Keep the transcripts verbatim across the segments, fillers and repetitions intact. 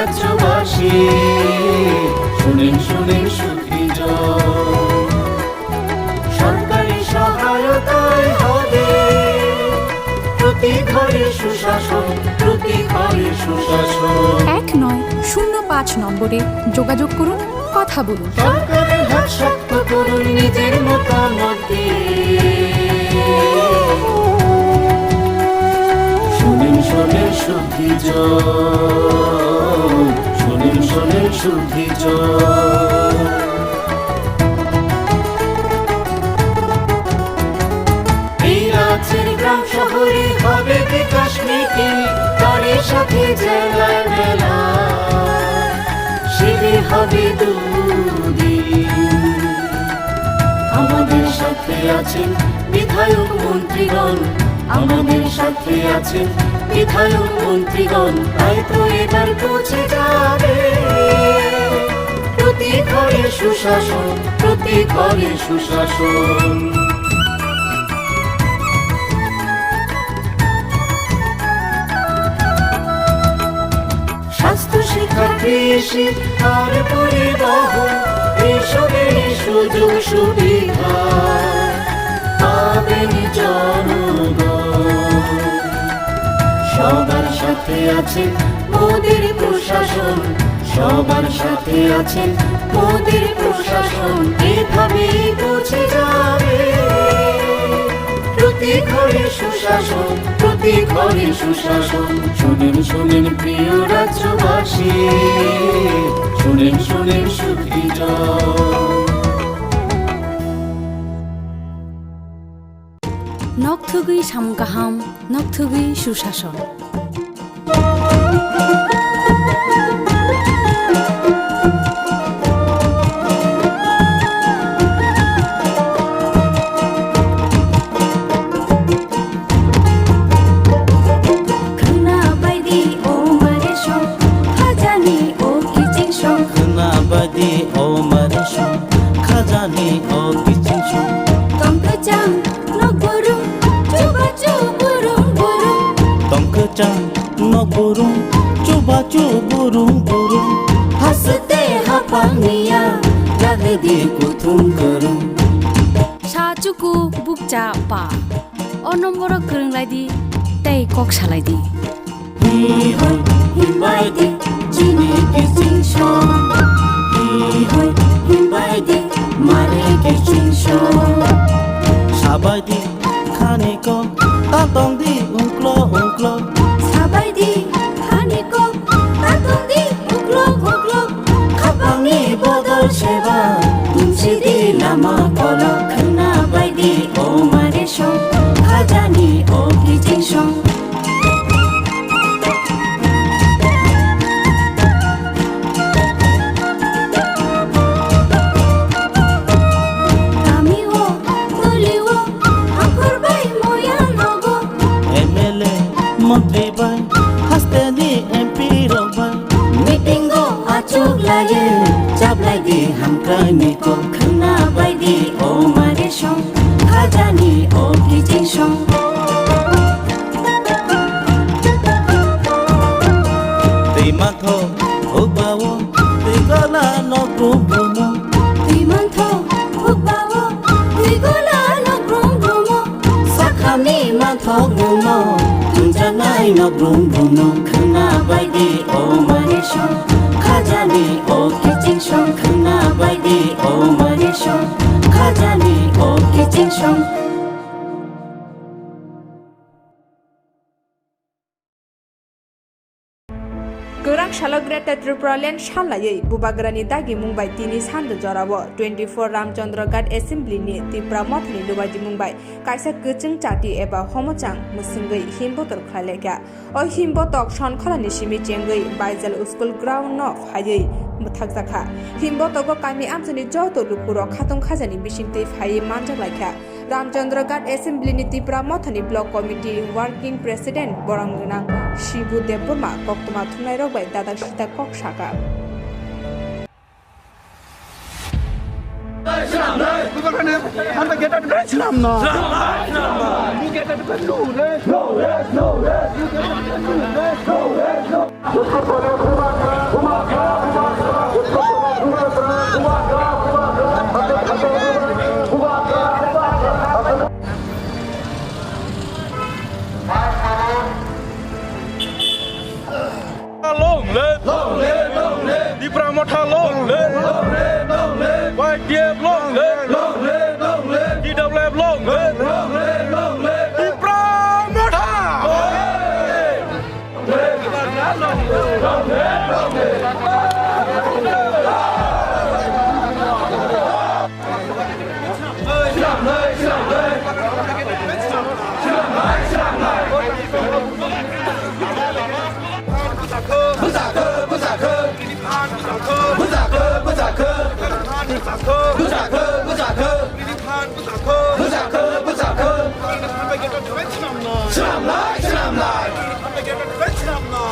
রাজ্যবাসী, শুনেন, শুনেন সুখী জন। সরকারি সহায়তায় হবে প্রতি ঘরে সুশাসন, প্রতি ঘরে সুশাসন। এক নয় শূন্য পাঁচ নম্বরে যোগাযোগ করুন, কথা বলুন। সরকারের হাত শক্ত করুন নিজের মতামত দিয়ে। শুনেন, শুনেন সুখী জন, শুনেন, শুনেন সুখী জন। এই রাজ্যের গ্রাম শহরে হবে বিকাশ মিটিং, তারই সাথে জেলায় মেলা, শিবির হবে দুদিন। আমাদের সাথে আছেন বিধায়ক মন্ত্রীগণ, আমাদের সাথে আছেন বিধায়ক মন্ত্রীগণ, তাই তো এবার পৌঁছে যাবে প্রতি ঘরে সুশাসন, প্রতি ঘরে সুশাসন। স্বাস্থ্য, শিক্ষা, কৃষি আর পরিবহন, এই সবেরই সুযোগ সুবিধা পাবেন জনগণ। সবার সাথে আছে মোদের প্রশাসন, সবার সাথে আছে মোদের প্রশাসন, এভাবেই পৌঁছে যাবে প্রতি ঘরে সুশাসন, প্রতি ঘরে সুশাসন। শুনেন, শুনেন প্রিয় রাজ্যবাসী, শুনেন, শুনেন সুখী জন। Nokthugwi samung kaham, nokthugwi susason. Khwna baidi o mare song, khajani o kiching song. Khwna baidi o mare song, khajani o kiching song. Tong kwchang nok burung, chubachu burung burung. Tong kwchang nok burung, chubachu burung burung. Haste haphang niya, jagdi kuthum kwrwng. Sa chuku bukcha pa. O nomboro kwrwng lai di, tei kok salai di. Hi hoi, himbai di, chini kiching song. Hi hoi, himbai di, mare kiching song. Sabai di, khani ko, ta tong di, ungklo, ungklo. Sabai di, khani ko, ta tong di, ungklo, ungklo. Khapangni bodol seba, tumsi di lama kolok. Khwna bai di, o mare song, khajani o kiching song. Kami o, toli o, akhor bai moya nogo. M L A, montri bai, hasteni M P rok bai. Meeting o achuk laye, chablai di hamkrai ni kok. Khwna bai di, o mare song, khajani o kiching song. Twi mantho, hukbao, twi gola nok brum brumo. Twi mantho, hukbao, twi gola nok brum brumo. Sakhani manthok brumo, tunjaknai nok brum brumo. Khwna bai di, o mare song, khajani o kiching song. Khwna bai di, o mare song, khajani o kiching song. Kwrak salo Greater Tripura Land sal laiwi Bubagrani dagimung bai tini sando jorao twenty-four Ramchandra Ghat Assembly ni Tipra Mothani lubadimung bai kaisa kwchwng chati eba homochang mwswngwi himbotor khlai laikha. O himbotok Sonkholani simi chengwi Baijal School ground no phaiwi mwthakjakha. Himbotogo kami amchaini joto lukurok khatung khajani bisingtwi phaiwi manjak laikha. Ramchandra Ghat Assembly ni Tipra Mothani Block Committee Working President borong gwnang Shibu Debbarma koktwma thumnairok bai dadak sidak kok saka. Bubagrani hambai gate bai swnamno. You gate bai no rest. Long live! Long live! Long live! Tipra Motha long live! Long live! Long live! Y T F long live! Long live! Long live! T W F long live! Long live! Long live! Tipra Motha! Long live! Swnamlai, swnamlai.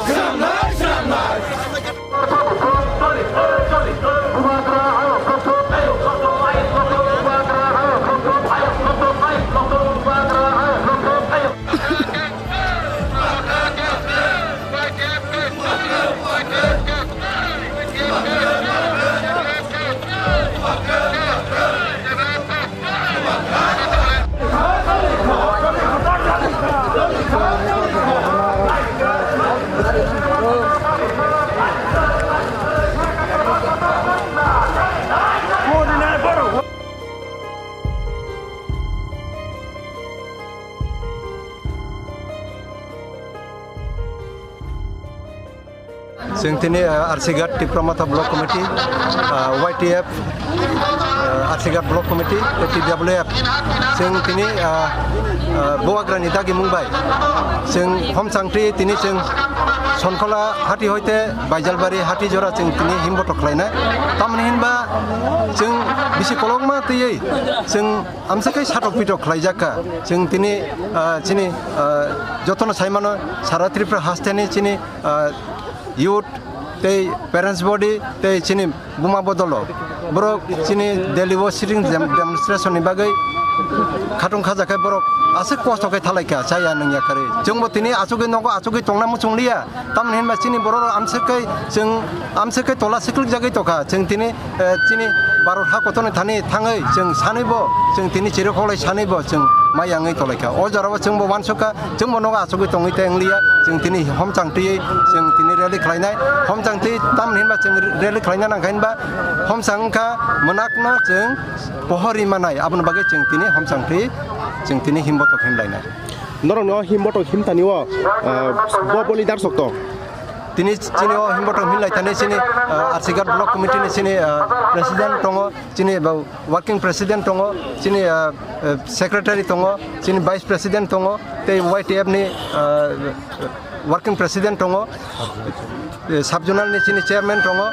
Swnamlai, swnamlai. Chwng tini, ah, R C Ghat Tipra Motha Block Committee, ah, Y T F, ah, R C Ghat Block Committee, tei T W F. Chwng tini, ah, ah, Bubagrani dagimung bai chwng homchang twi tini chwng Sonkhola hati hoite Baijalbari hati jora chwng tini himbotok khlainai. Tamoni hinba chwng bisi kolokma twiwi chwng amsa khe satok pitok khlaijak kha. Chwng tini, ah, chini, ah, jotono saimano sara Tripura hasteni chini, ah, youth tei parents body tei chini buma bodolo borok chini Delhi o sitting dem-, demonstration ni bagwi khatung khaja khe borok aswk kosto khe thalaikha chaya nungya kharwi. Chwngbo tini achugwi nogo achugwi tongna muchungliya. Tamoni hinba chini borok rok amswk khe chwng amswk khe tola swklikjagwi tongkha. Chwng tini, eh, chini Bharat ha kotorni thani thangwi chwng sanwibo, chwng tini chirokholai sanwibo chwng mai yangwi tolaikha. O jorao chwngbo uansukha, chwngbo nogo achugwi tongwi tei wngliya. Chwng tini homchang twiwi chwng tini rally khlainai. Homchang twi tamoni hinba chwng rally khlaina nangkha hinba homchang wngkha mwnakno chwng pohor ri manai. Aboni bagwi chwng tini homchang twi chwng tini himbotok himlainai. Norokno himbotok himtani o, ah, bo boni darsok tong. Tini chini o himbotok himlai thani chini, ah, R C Ghat Block Committee ni chini, ah, president tongo, chini bo working president tongo, chini, ah, ah, secretary tongo, chini vice president tongo, tei Y T F ni, ah, working president tongo, eh, sub zonal ni chini chairman tongo,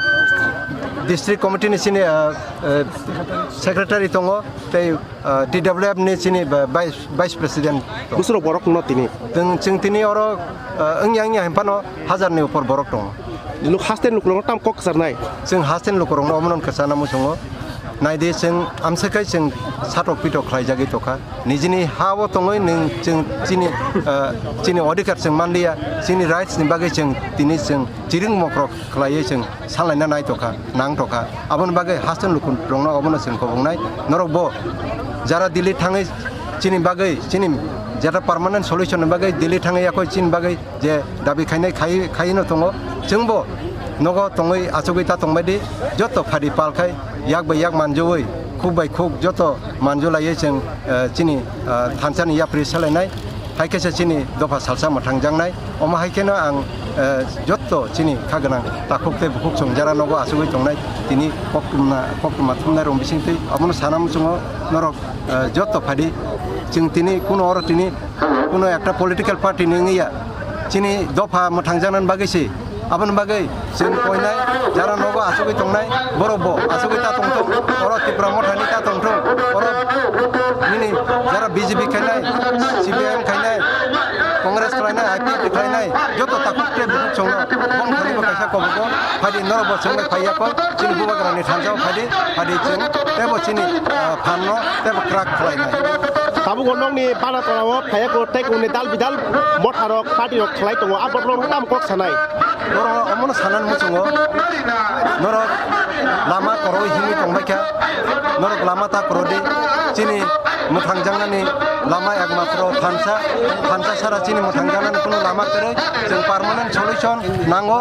district committee ni chini, ah, ah, secretary tongo, tei ah, T W F ni chini ba-, vice, vice president tong. Bwswrok borok no tini? Chwng, chwng tini oro, ah, wngya wngya hinphano hajar ni upor borok tongo. Nuk haste ni lukurok no tam kok kwcharnai? Chwng haste ni lukurok no omono kwchana muchungo. Naidi chwng amswk khe chwng satok pitok khlaijagwi tongkha. Nijini ha o tongwi nwng chwng chini, ah, chini odhikar chwng manliya, chini rights ni bagwi chwng tini chwng chiring mokrok khlaiwi chwng salaina naitokha, nangtokha. Aboni bagwi haste ni lukurokno obono chwng koboknai. Norokbo jara Delhi thangwi chini bagwi, chini jeta permanent solution ni bagwi Delhi thangwi yakho chini bagwi je dabi khainai khai, khaino tongo. Chwngbo nogo tongwi achugwi ta tongbaidi joto phadi pal khai yak bai yak manjui, khuk bai khuk joto manjulaiwi chwng, eh, chini, eh, thansa ni yapri salainai. Hai khe se chini dopha salsa mwthangjaknai. Omo hai kheno ang, eh, jotto chini kha gwnang takhuk tei bukhuk chwng jara nogo achugwi tongnai, tini koktwma, koktwma thumnai rok bising twi abono sana muchungo norok, eh, jotto phadi. Chwng tini kuno oro tini kuno ekta political party ni wngya, chini dopha mwthangjaknani bagwi se. Aboni bagwi chwng koinai jara nogo achugwi tongnai, borok bo achugwi ta tongthok, oro Tipra Mothani ta tongthok, oro nini jara B J P khainai, C P I M khainai, Congress khlainai, I P F T khlainai, joto takhuk tei bukhuk chwngno bong thani bo kaisa kobogo. Phaidi norok bo chwng bai phaiya kok, chini bubagrani thansa o phaidi, phaidi chwng tebo chini, ah, phan no tebo kwrak khlainai. Tabuk o nokni bana tola o phaiya kok tei kok ni dal bidal motha rok party rok khlai tongo, a borok no tam kok sanai. Borok omono sanani muchungo norok lama koroi himwi tongbaikha, norok lama ta korodi, chini mwthangjaknani lama ekmatro thansa, thansa sara chini mwthangjaknani kunu lama kwrwi, chwng permanent solution nango.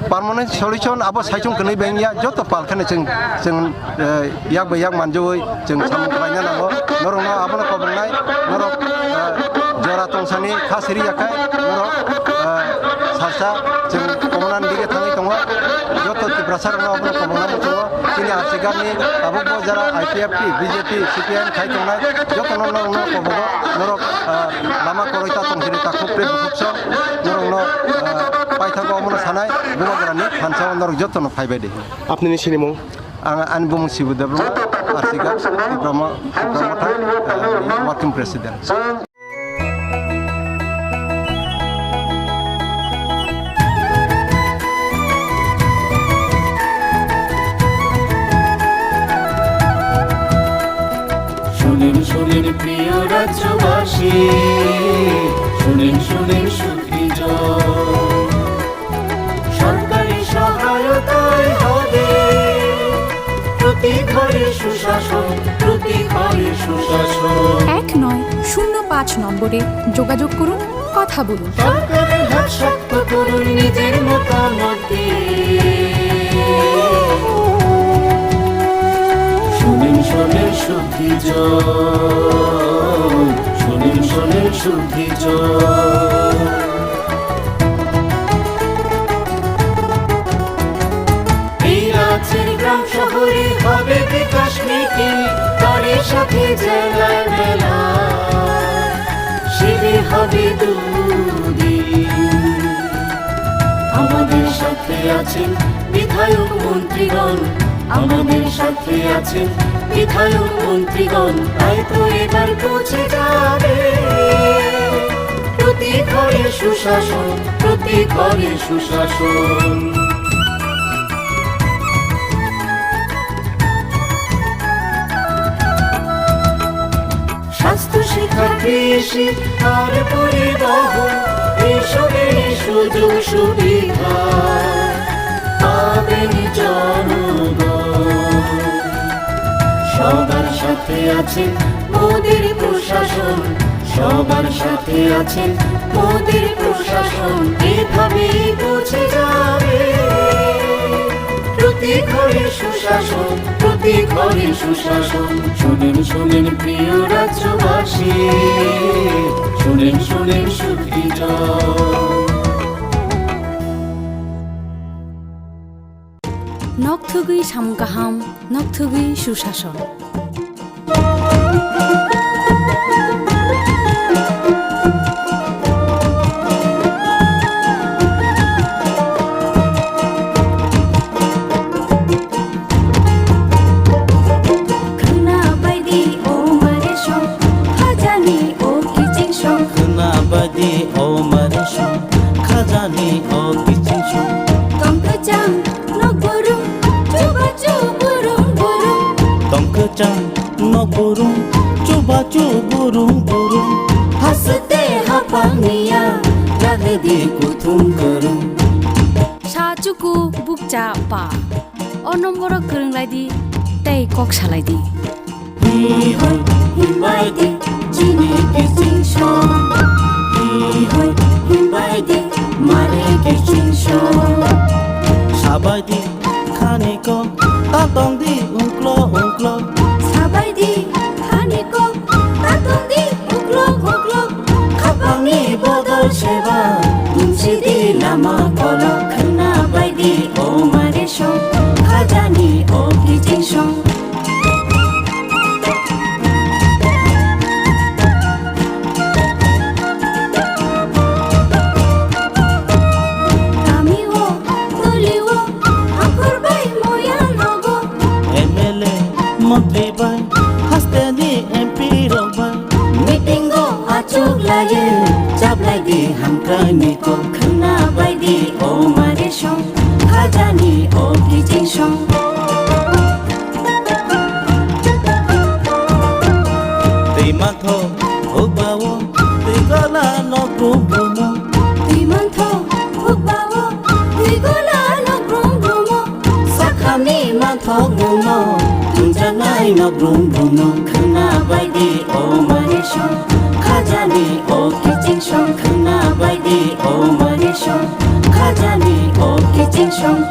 Permanent solution abo saichung kwnwi bengya, joto pal kheno chwng, chwng, eh, yak bai yak manjawoi chwng samung khlaina nango. Norokno abono kobongnai, norok, eh, jora tongsani kha siri yakhai, norok, eh, salsa chwng kobonani dige thangwi tongo. Joto Tiprasa rokno abono kobongna muchungo. Chini R C Garni tabukbo jara I P F T, B J P, C P I M khai tongnai, jotono norokno kobogo, norok, ah, lama koroi ta tong sini ta khuk pre bukhuk song, norokno, ah, paithago omono sanai, bubagrani thansa o norok jotono phaibai de. Apni ni sinimung? Ang ani bumung Sibu Debbarma, R C Gar, Tiprama, Tiprama Motha, ah, working president. শুনেন, শুনেন প্রিয় রাজ্যবাসী, শুনেন, শুনেন সুখী জন। সরকারি সহায়তায় হবে প্রতি ঘরে সুশাসন, প্রতি ঘরে সুশাসন। এক নয় শূন্য পাঁচ নম্বরে যোগাযোগ করুন, কথা বলুন। সরকারের হাত শক্ত করুন নিজের মতামত দিয়ে। শুনেন, শুনেন সুখী জন, শুনেন, শুনেন সুখী জন। এই রাজ্যের গ্রাম শহরে হবে বিকাশ মিটিং, তারই সাথে জেলার মেলা, শিবির হবে দুদিন। আমাদের সাথে আছেন বিধায়ক মন্ত্রীগণ, আমাদের সাথে আছেন বিধায়ক মন্ত্রীগণ, তাই তো এবার পৌঁছে যাবে প্রতি ঘরে সুশাসন, প্রতি ঘরে সুশাসন। স্বাস্থ্য, শিক্ষা, কৃষি আর পরিবহন, এইসবের সুযোগ সুবিধা পাবেন জনগণ। সবার সাথে আছেন মোদের প্রশাসন, সবার সাথে আছেন মোদের প্রশাসন। এভাবেই পৌঁছে যাবে প্রতি ঘরে সুশাসন, প্রতি ঘরে সুশাসন। শুনেন, শুনেন প্রিয় রাজ্যবাসী, শুনেন, শুনেন সুখী জন। Nok thugwi samung kaham, nok thugwi susason. Khwna baidi o mare song, khajani o kiching song. Khwna baidi o mare song, khajani o kiching song. Tong kwchang nok burum, chubachu burum burum. Tong kwchang nok burum, chubachu burum burum. Haste hapang niya, ragdi kuthum kurum. Sa chuku bukcha pa. O nomboro kwrwng lai di tei kok salai di. Hi hoi himbai di chini kiching song. Hi hoi himbai di mare kiching song. Sabai di khani ko ta tong di ungklo ungklo. Sabai di khani ko ta tong di ungklo ungklo. Khapangni bodol seba, bumsidi lama kolok. Khwna baidi o mare song, khajani o kiching song. Kami o, toli o, hakhor bai moya nogo. M L A, montri bai, hasteni M P rok bai. Meeting o achuk laye, chablai di hamkrai ni kok. Khwna baidi o mare song, khajani Twi manthok hukbao twi gola nok brum brumo. Twi manthok hukbao twi gola nok brum brumo. Sakhamni manthok mungno tungjaknai nok brum brumo. Khwna baidi o mani song khajani o kiching song. Khwna baidi o mani song khajani o kiching song.